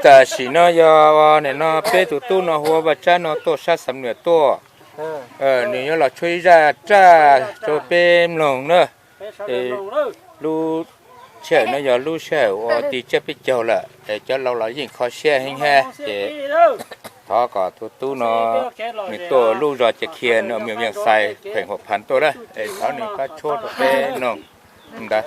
Tam sim no yog nim no peb tus tub no hu ua Vaj Tsab no tuaj sab Xam Nuam tuaj. Nws yuav los tshuab ib zaj raj rau peb mloog na. Lub sij hawm no yog lub sij hawm uas ti tsiab peb caug lawm es cov laus los yeej kho siab heev hab ces thov kom tus tub no nws tuaj lub zos Ces Khias no, Vias Xais, kheem Huam Phav tuaj na, es thov nws pab tshuab rau peb mloog ntawd.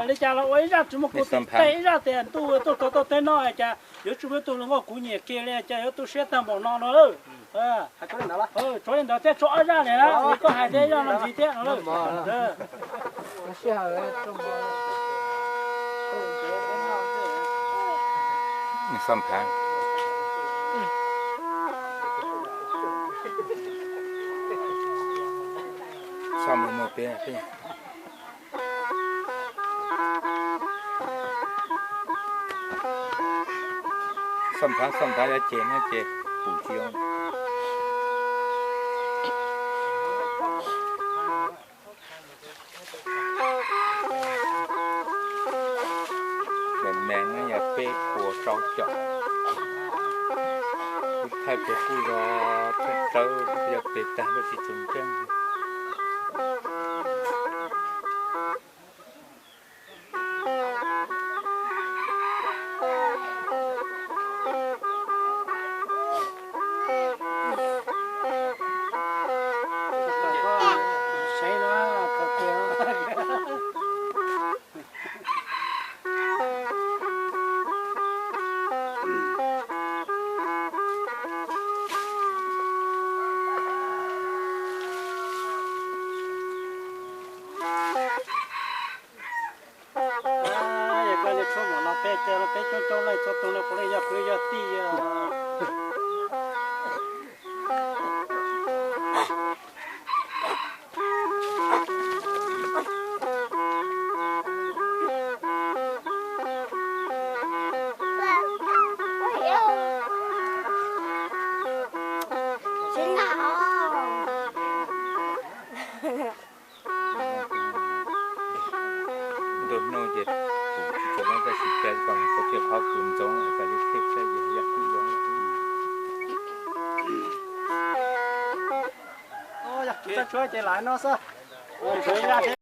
Li cas los ua ib zaj tsis muaj kuv tis tej, ib zaj tias ntuj tuaj txog tuaj teb no cas yuav tsis muaj ib tug hluas nkauj kuv nyiam kiag li cas yuav tu siab tag npaum no no. Tshuav li ntawd thiab tshuav ob zaj li na, koj hais thiab ib zaj no ntxiv thiab no. Xoj phav xoj phav yuav ces no ces pum tsis zoo. Daim meem no yog peb puas rau caum. Kuv thaij pem kuj yog thaij rawv, yog pem tag lawm tsis tshua ntseeg. Yog koj li tshuab mam no peb caug, peb coob coob leej txhua tus no puav leej yog kwv yog tij. Ntuj hnub ces pum tsis tshua zoo, tab sis cas kom tau tej qhov kws ntxoov kom li tej saib yog yam twg zoo. Tshuab ces lam no xwb.